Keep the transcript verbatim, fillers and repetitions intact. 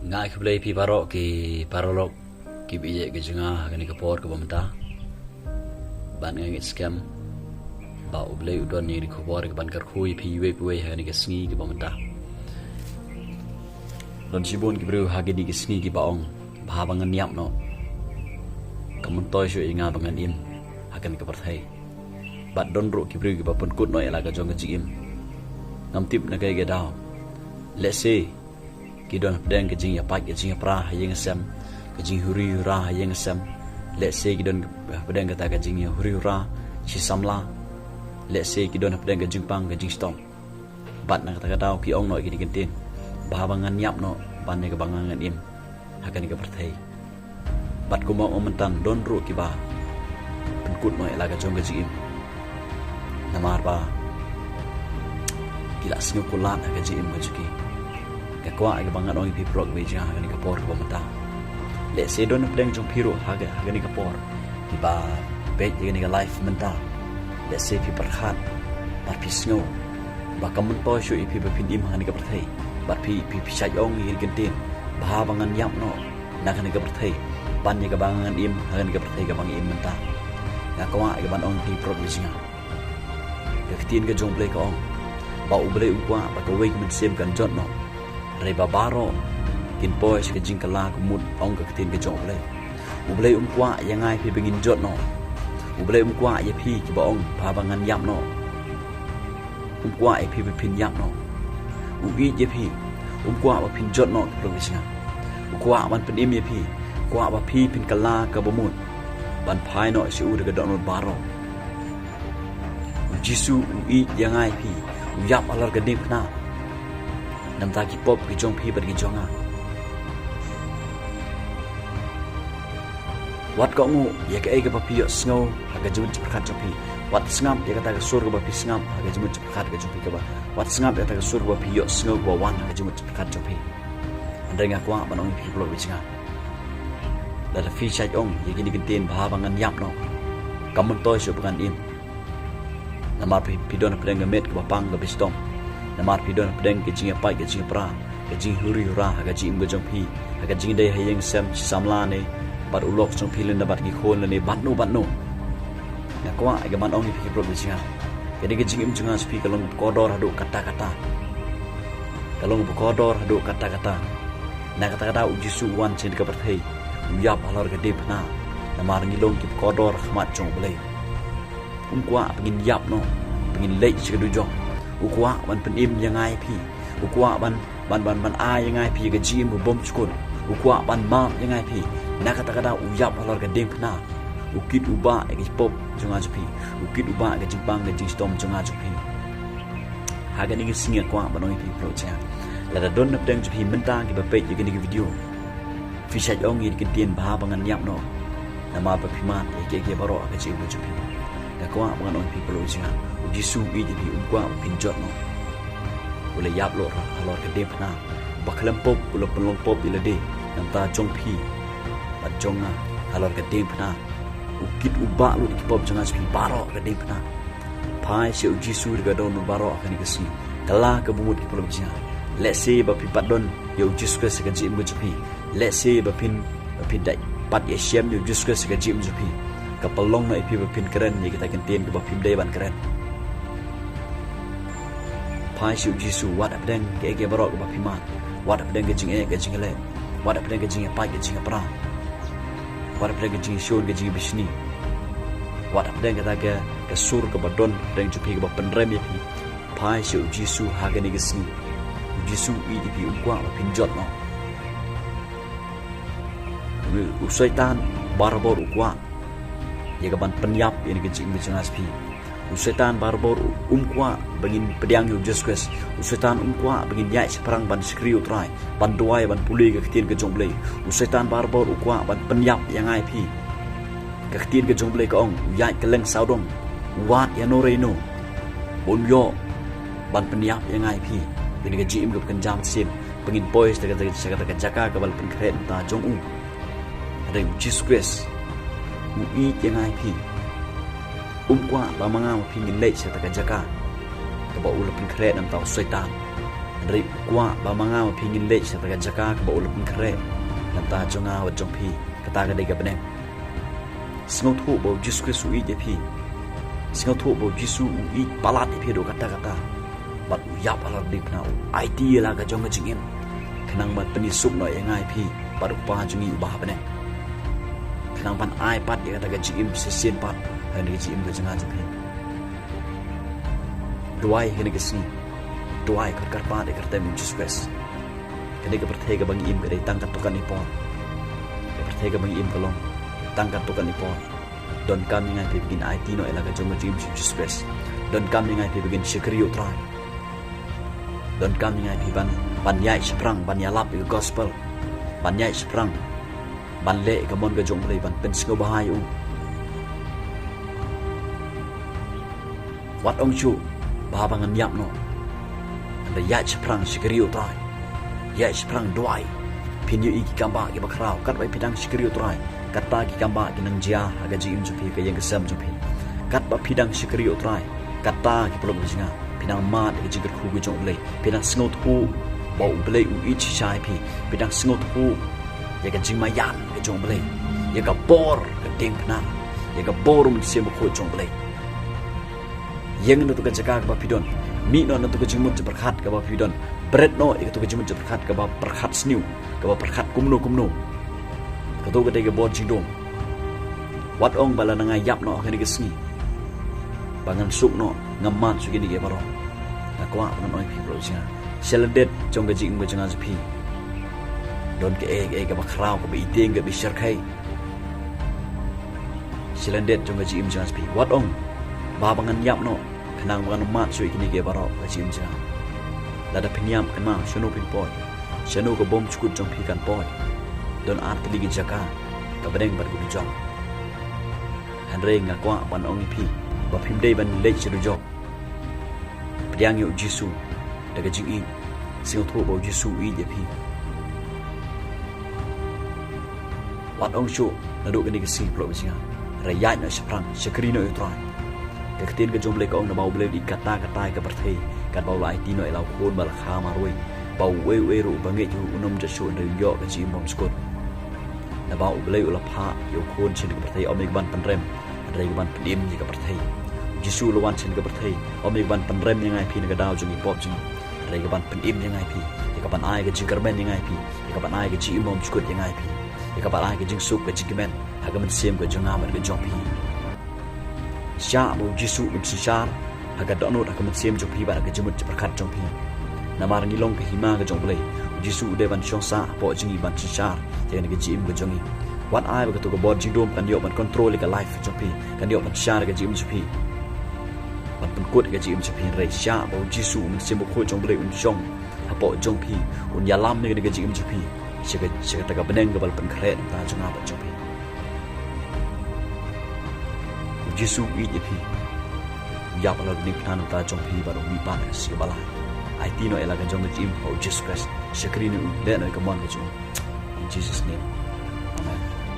Nga ai khublei phi baroh ki paralok ki ba ïeit ka jong nga ha kane ka por kaba mynta. Bad nga ngeit skhem ba U Blei u don ïa kane ka khubor kaban kyrkhu ïa phi iwei pa iwei ha kane ka sngi kaba mynta. Don shibun ki briew ha kine ki sngi kiba ong ba haba ngan ïap noh, ka myntoi shuh ïa nga ba ngan im ha kane ka pyrthei. Bad don ruh ki briew kiba pynkut noh ïa la ka jong ka jingim. Ngam tip na kaei ka daw. Lehse ki don hapdeng ka jingïapait ka jingïapra ha ïing ha sem, ka jinghuri hura ha ïing ha sem. Lehse ki don hapdeng kata ka jingïahuri hura shi samla. Lehse ki don hapdeng ka jingpang ka jingshitom. Bad na kata ka daw ki ong noh ïa kine ki ktien ba haba ngan ïap noh ban ïa kaba ngan im ha kane ka pyrthei. Bad kumba ong mynta, don ruh kiba pynkut noh ïa la ka jong ka jingim. Namar ba ki la sngew kular ha ka jingim ka jong ki. Nga kwah ïa kaba ngan ong ïa phi paralok ba ïeit ha kane ka por kaba mynta. Lehse don hapdeng jong phi ruh ha ka, ha kane ka por kiba peit ïa kane ka live mynta. Lehse phi pyrkhat bad phi sngew ba ka myntoi shuh ïa phi ba phin im ha kane ka pyrthei. Bad phi, phi, phi shait ong ïa kine ki ktien ba haba ngan ïap noh na kane ka pyrthei ban ïa kaba ngan im ha kane ka pyrthei kaba nga im mynta. Nga kwah ïa kaban ong ïa phi paralok ba ïeit. Ka ktien ka jong U Blei ka ong ba U Blei um kwah ba kawei ka mynsiem kan jot noh. Hynrei ba baroh kin poi sha ka jingkylla ka mut, ong ka ktien ka jong U Blei. U Blei um kwah ïa nga ïa phi ba ngin jot noh. U Blei um kwah ïa phi kiba ong ba haba ngan ïap noh. Um kwah ïa phi ba phin ïap noh. U ïeit ïa phi. Um kwah ba phin jot noh, ki paralok ba ïeit. U kwah ban pynim ïa phi. U kwah ba phi phin kylla kaba mut ban phai noh sha u da ka dohnud baroh. U Jisu u ïeit ïa nga ïa phi. U ïap halor ka diengphna. Namar ki pop ki jong phi bad ki jong nga. Wat kohnguh ïa kaei kaba phi ïohsngew ha ka jingmut jingpyrkhat jong phi. Wat sngap ïa kata ka sur kaba phi sngap ha ka jingmut jingpyrkhat ka jong phi kaba. Wat sngap ïa kata ka sur kaba phi ïohsngew kaba wan ha ka jingmut jingpyrkhat jong phi. Hynrei nga kwah ban ong ïa phi paralok ba ïeit. Lada phi shait ong ïa kine ki ktien ba haba ngan ïap noh, ka myntoi shuh ba ngan im. Namar phi, phi don hapdeng ka met kaba pang kaba shitom. Namar phi don hapdeng ka jingïapait ka jingïapra, ka jinghuri hura ha ka jingim ka jong phi, ha ka jingdei ha ïing sem shi samla ne bad u lok jong phi lane bad ki khun lane bad no bad no. Nga kwah ïa kaban ong ïa phi paralok ba ïeit. Kane ka jingim jong nga jong phi ka long kaba kordor haduh katta katta. Ka long kaba kordor haduh katta katta. Na kata ka daw U Jisu u wan sha kane ka pyrthei, u ïap halor ka diengphna. Namar ngi long kiba kordor ha khmat jong U Blei. Um kwah ba ngin ïap noh, ba ngin leit sha ka dujok. U kwah ban pynim ïa nga ïa phi. U kwah ban, ban, ban, ban ai ïa nga ïa phi ïa ka jingim ba bymjukut. U kwah ban map ïa nga ïa phi. Na kata ka daw u ïap halor ka diengphna. U kit u bah ïa ki pop jong nga jong phi. U kit u bah ïa ka jingpang ka jingshitom jong nga jong phi. Ha kane ka sngi nga kwah ban ong ïa phi paralok ba ïeit. Lada don hapdeng jong phi mynta kiba peit ïa kane ka video, phi shait ong ïa kine ki ktien ba haba ngan ïap noh. Namar ba phi mad ïa kiei kiei baroh ha ka jingim ka jong phi. Nga kwah ban ong ïa phi paralok ba ïeit. U Jisu u ïeit ïa phi, um kwah ba phin jot noh. U la ïap halor, halor ka diengphna. Uba khlem pop u la pynlong pop ïa lade na ka bynta jong phi bad jong nga halor ka diengphna. U kit u bah lut ïa ki pop jong nga jong phi baroh ha ka diengphna. Phai sha U Jisu da ka dohnud baroh ha kane ka sngi. Kylla kaba mut, ki paralok ba ïeit. Lehse ba phi pat don ïa U Jisu Khrist ha ka jingim ka jong phi. Lehse ba phin, ba phin dei pat ïashem ïa U Jisu Khrist ha ka jingim jong phi. Ka pynlong noh ïa phi ba phin kren ïa kita ki ktien kiba phim dei ban kren. Phai sha U Jisu, wat hapdeng kaei kaei baroh kaba phi mad. Wat hapdeng ka jingeh ka jingïaleh. Wat hapdeng ka jingïapait ka jingïapra. Wat hapdeng ka jingïashun ka jingïabishni. Wat hapdeng kata ka, ka sur kaba don hapdeng jong phi kaba pynrem ïa phi. Phai sha U Jisu ha kane ka sngi. U Jisu u ïeit ïa phi, um kwah ba phin jot noh. U Soitan barabor u kwah ïa kaban pynïap ïa kane ka jingim ka jong nga jong phi. U Soitan barabor um kwah ba ngin pdiang ïa U Jisu Khrist. U Soitan um kwah ba ngin ïaid shaphrang ban shakri U Trai, ban duwai, ban pule ïa ka ktien ka jong U Blei. U Soitan barabor u kwah ban pynïap ïa nga ïa phi. Ka ktien ka jong U Blei ka ong, u ïaid kylleng sawdong, u wad ïa no re no ba un ïoh ban pynïap ïa nga ïa phi. Kane ka jingim kaba kynja mynsiem, ba ngin poi sha kata, sha kata ka jaka kaba la pynkhreh na ka bynta jong u. Hynrei U Jisu Khrist u ïeit ïa nga ïa phi. Um kwah ba ma nga ma phi ngin leit sha kata ka jaka kaba u la pynkhreh na ka bynta u Soitan. Hynrei u kwah ba ma nga ma phi ngin leit sha kata ka jaka kaba u la pynkhreh na ka bynta jong nga bad jong phi, kata ka dei ka bneng. Sngewthuh ba u Jisu Khrist u ïeit ïa phi. Sngewthuh ba u Jisu u ïeit palat ïa phi haduh katta katta. Bad u ïap halor ka diengphna, u aiti ïa la ka jong ka jingim, khnang ban pynïasuk noh ïa nga ïa phi bad u Kpa jong ngi uba ha bneng, khnang ban ai pat ïa kata ka jingim shisien pat ha kane ka jingim ka jong nga jong phi. Duwai ha kane ka sngi. Duwai, kyrpad ïa ka kyrteng u Jisu Khrist. Kane ka pyrthei kaba ngi im ka dei tang katto katne por. Ka pyrthei kaba ngi im ka long tang katto katne por. Donkam ïa nga ïa phi ba ngin aiti noh ïa la ka jong ka jingim sha u Jisu Khrist. Donkam ïa nga ïa phi ba ngin shakri ïa u Trai. Donkam ïa nga ïa phi ban, ban ïaid shaphrang, ban ïalap ïa ka gospel. Ban ïaid shaphrang, ban leh ïa ka mon ka jong u Blei, ban pynsngewbha ïa u. Wat ong shuh ba haba ngan ïap noh, hynrei ïaid shaphrang shakri ïa u Trai. Ïaid shaphrang duwai. Phin ïohi ki kambah kiba khraw. Katba phi dang shakri ïa u Trai, kata ki kambah ki nang jia ha ka jingim jong phi, ka ïing ka sem jong phi. Katba phi dang shakri ïa u Trai, kata ki paralok ba jong nga, phi nang mad ïa ka jingkyrkhu ka jong u Blei. Phi nang sngewthuh ba u Blei u ïeit shisha ïa phi. Phi nang sngewthuh ïa ka jingmaïan ka jong u Blei, ïa ka bor ka diengphna, ïa ka bor u Mynsiem Bakhuid jong u Blei. Ïeng na katu ka jaka kaba phi don. Mih noh na katu ka jingmut jingpyrkhat kaba phi don. Bret noh ïa katu ka jingmut jingpyrkhat kaba pyrkhat sniew, kaba pyrkhat kumno kumno. Katu ka dei ka bor jingdum. Wat ong ba lada nga ïap noh ha kane ka sngi, ba ngan suk noh, ngam mad shuh ïa kine kiei baroh. Nga kwah ban ong ïa phi baroh shisha, sha lyndet jong ka jingim ka jong nga jong phi, don kaei kaei kaba khraw, kaba itieng, kaba shyrkhei. Sha lyndet jong ka jingim jong nga jong phi. Wat ong ba haba ngan ïap noh, khnang ba ngan ym mad shuh ïa kine kiei baroh ha ka jingim jong nga. Lada phin ïap, kynmaw, shano phin poi? Shano ka bymjukut jong phi kan poi? Don ar tylli ki jaka, ka bneng bad ka dujok. Hynrei nga kwah ban ong ïa phi ba phim dei ban leit sha dujok. Pdiang ïa u Jisu da ka jingïeit. Sngewthuh ba u Jisu u ïeit ïa phi. Wat ong shuh naduh kane ka sngi, paralok ba jong nga. Hynrei ïaid noh shaphrang, shakri noh ïa u Trai. Ka ktien ka jong u Blei ka ong, naba u Blei u la ïeit katta katta ïa ka pyrthei, katba u la aiti noh ïa la u Khun ba la kha marwei, ba uei uei ruh uba ngeit ïa u un ym jot shuh, hynrei un ïoh ka jingim bymjukut. Naba u Blei u la phah ïa u Khun sha kane ka pyrthei, ym ïa kaban pynrem, hynrei ïa kaban pynim ïa ka pyrthei. U Jisu u la wan sha kane ka pyrthei, ym ïa kaban pynrem ïa nga ïa phi na ka daw jong ki pop jong ngi, hynrei ïa kaban pynim ïa nga ïa phi, ïa kaban ai ka jingkyrmen ïa nga ïa phi, ïa kaban ai ka jingim bymjukut ïa nga ïa phi, ïa kaban ai ka jingsuk, ka jingkmen ha ka mynsiem ka jong nga bad ka jong phi. Shah ba u Jisu un synshar ha ka dohnud, ha ka mynsiem jong phi bad ha ka jingmut jingpyrkhat jong phi. Namar ngi long ka hima ka jong u Blei. U Jisu u dei ban shong sah hapoh jong ngi, ban synshar ïa kane ka jingim ka jong ngi. Wat ai ba katu ka bor jingdum kan ïoh ban control ïa ka life jong phi, kan ïoh ban synshar ïa ka jingim jong phi, ban pynkut ïa ka jingim jong phi. Hynrei shah ba u Jisu, u Mynsiem Bakhuid jong u Blei un shong hapoh jong phi, un ïalam ïa kane ka jingim jong phi sha ka, sha kata ka bneng kaba la pynkhreh na ka bynta jong nga bad jong phi. U Jisu u ïeit ïa phi. U ïap halor ka diengphna na ka bynta jong phi bad u mihpat ha ka sngi kaba lai. Aiti noh ïa la ka jong ka jingim ha u Jisu Khrist. Shakri noh ïa u, leh noh ïa ka mon ka jong u. In Jesus' name. Amen.